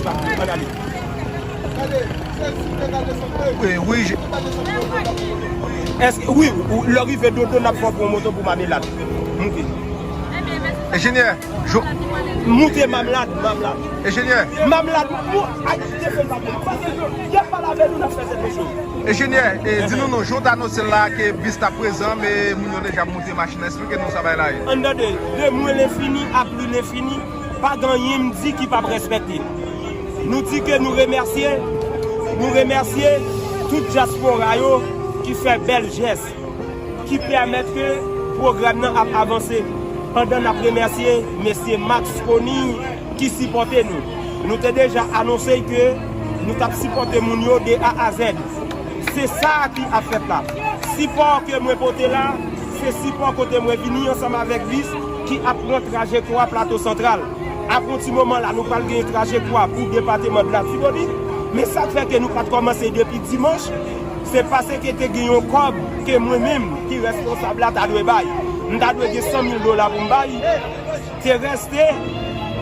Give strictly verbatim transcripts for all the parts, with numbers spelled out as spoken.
Ann ale. Wi, wi, je- Èske, wi, ou- lè w rive Dodo, n ap fè w pran moto pou Mamelad. Moute. Enjenyè, jo- Moute Mamelad, Mamelad. Enjenyè. Mamelad, mou- ay, te fè l pa byen. Paske yo, y ap pale avè nou, n ap fè sèten choz. Enjenyè, e, di nou non, jan w t anonse l la ke bis t ap prezan, men moun yo deja ap moute machin nan, eksplike nou sa bay la ye. Ann tande, de mwen lenfini a pli lenfini, pa gen anyen m di ki p ap respekte. Nou di ke nou remèsye, nou remèsye tout dyaspora yo ki fè bèl jès, ki pèmèt ke pwogram nan ap avanse, pandan n ap remèsye mesye Max Conille ki sipòte nou. Nou te deja anonse ke nou t ap sipòte moun yo de A a Z. Se sa ki ap fèt la. Sipò ke mwen pote la, se sipò kote mwen vini ansanm avèk bis ki ap pran trajektwa Plato Santral. Apre yon ti moman la, nou pral gen trajektwa pou depateman de Latibonit. Men sa k fè ke nou pa t kòmanse depi dimanch, se paske te gen yon kòb ke mwen menm ki responsab la ta dwe bay. M ta dwe gen san mil dola pou m bay. Te reste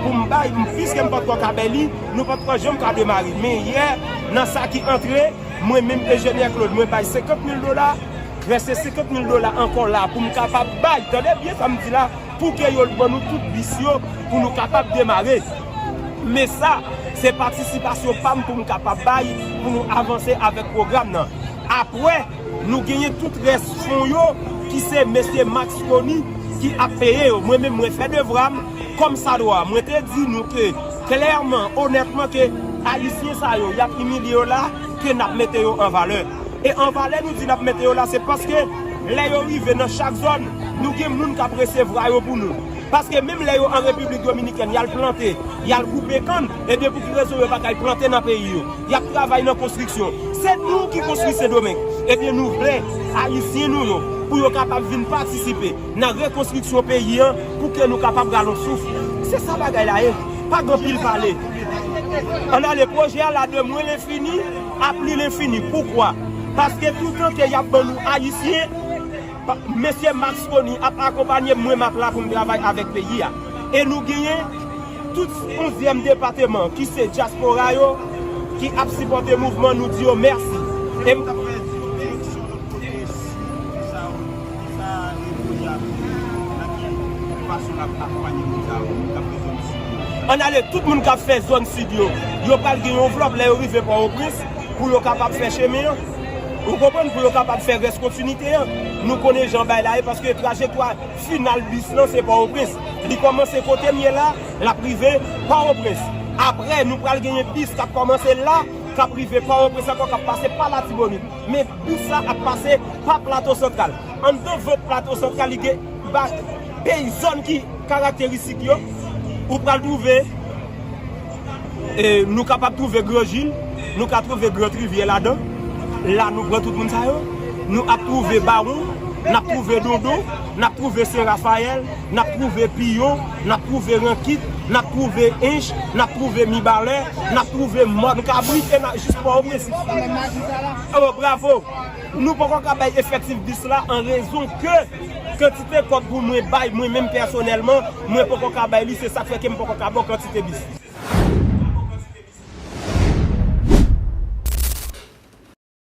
pou m bay, piske m pa t ko ka bay li, nou pa t ko janm ka demare. Men yè, nan sa ki antre, mwen menm enjenyè Claude, mwen bay senkant mil dola, reste senkant mil dola ankò la pou m kapab bay. Tande byen sa m di la, pou ke yo ban nou tout bis yo, pou nou kapab demare. Men sa, se patisipasyon pa m pou m kapab bay, pou nou avanse avèk pwogram nan. Apre, nou genyen tout rès fon yo, ki se mesye Max Conille ki ap peye yo. Mwen menm, mwen fè devwa m kòmsadwa. Mwen te di nou ke, klèman, onètman, ke Ayisyen sa yo, y ap imilye yo la, ke n ap mete yo an valè. E an valè nou di n ap mete yo la, se paske lè yo rive nan chak zòn, nou gen moun k ap resevwa yo pou nou. Paske menm lè yo an Repiblik Dominikèn, y al plante, y al koupe kann, ebyen pou ki rezon yo pa kay plante nan peyi yo? Y ap travay nan konstriksyon. Se nou ki konstwi Sendomeng. Ebyen nou vle Ayisyen nou yo, pou yo kapab vin patisipe nan rekonstriksyon peyi an, pou ke nou kapab rale yon souf. Se sa bagay la ye. Pa gen anpil pale. Ann ale, pwojè a la de mwen lenfini a pli lenfini. Poukwa? Paske toutan ke y ap ban nou Ayisyen, pa- mesye Max Conille ap akonpanye m, mwen m ap la pou m travay avèk peyi a. E nou genyen tout onzyèm depatman ki se dyaspora yo, ki ap sipòte mouvman, nou di yo mèsi. E m- Ann ale, tout moun k ap fè zòn sid yo, yo pral gen yon anvlòp lè yo rive Pòtoprens pou yo kapab fè chemen an. Ou konprann? Pou yo kapab fè rès kontinite an. Nou konnen jan bagay la ye, paske trajektwa final bis lan se Pòtoprens. Li kòmanse kote m ye la, l ap rive Pòtoprens. Apre, nou pral genyen bis k ap kòmanse la, k ap rive Pòtoprens ankò, k ap pase pa Latibonit. Men bis la ap pase pa Plato Santral. Anndan vant Plato Santral, li gen ba- peyizàn ki karakteristik yo. Ou pral twouve, e, nou kapab twouve Gran Jil, nou ka twouve Gran Trivyè ladan. La, nou pran tout moun sa yo. Nou ap twouve Bawon, n ap twouve Dondon, n ap twouve Sen Rafayèl, n ap twouve Piyon, n ap twouve Rankit, n ap twouve Ench, n ap twouve Mibalè, n ap twouve Mòn Kabrit, e n a jis Pòtoprens. Oh, bravo! Nou poko ka bay efektif bis la an rezon ke kantite kòb pou mwen bay, mwen menm pèsonèlman, mwen poko ka bay li, se sa k fè ke m poko ka ba w kantite bis.